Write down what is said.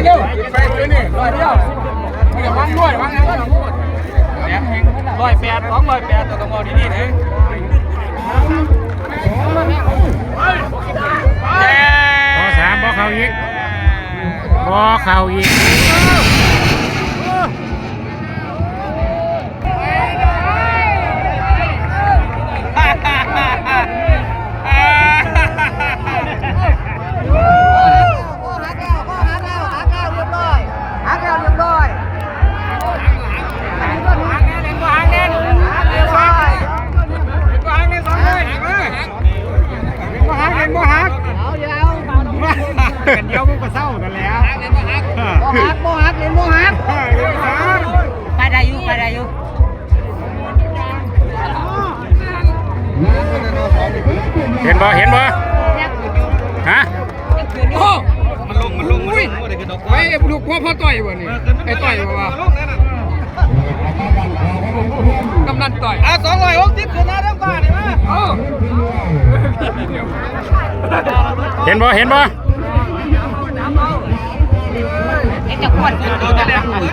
ໄປຕົວນີ້ ຮ້ອຍດຽວ ວາງດ້ວຍ ວາງ ຮ້ອຍແປດ ສອງຮ້ອຍແປດ ເຈົ້າຕ້ອງເວົ້າດີໆເດີ. ຂໍ້ສາມ ບໍ່ເຂົ້າອີກ ບໍ່ເຂົ້າອີກ. ບໍ່ຫັກ ບໍ່ຫັກ ເຫຼັ້ນບໍ່ຫັກ ກັນດຽວມັນກໍເຊົານັ້ນແຫຼະ. ບໍ່ຫັກ ບໍ່ຫັກ ເຫຼັ້ນບໍ່ຫັກ ເອີ ເຫຼັ້ນບໍ່ຫັກ ໄປໄດ້ຢູ່ ໄປໄດ້ຢູ່. ເຫັນບໍ່ ເຫັນບໍ່ ຮະ? ໂອ້ ມັນລົງ ມັນລົງ ມັນລົງ ບໍ່ໄດ້ຂຶ້ນດອກ. ໄອ້ລູກ ພວກພໍ່ຕ່ອຍບໍ່ນີ້? ໄອ້ຕ່ອຍບໍ່ວ່າ ກຳນັນຕ່ອຍ ອ່າ ສອງຮ້ອຍຫົກສິບ ຂຶ້ນມາເດີ້ ຟ້ານີ້ມາ. ເອີ ເຫັນບໍ່ ເຫັນບໍ່? ເຫັນຈັກຄົນ?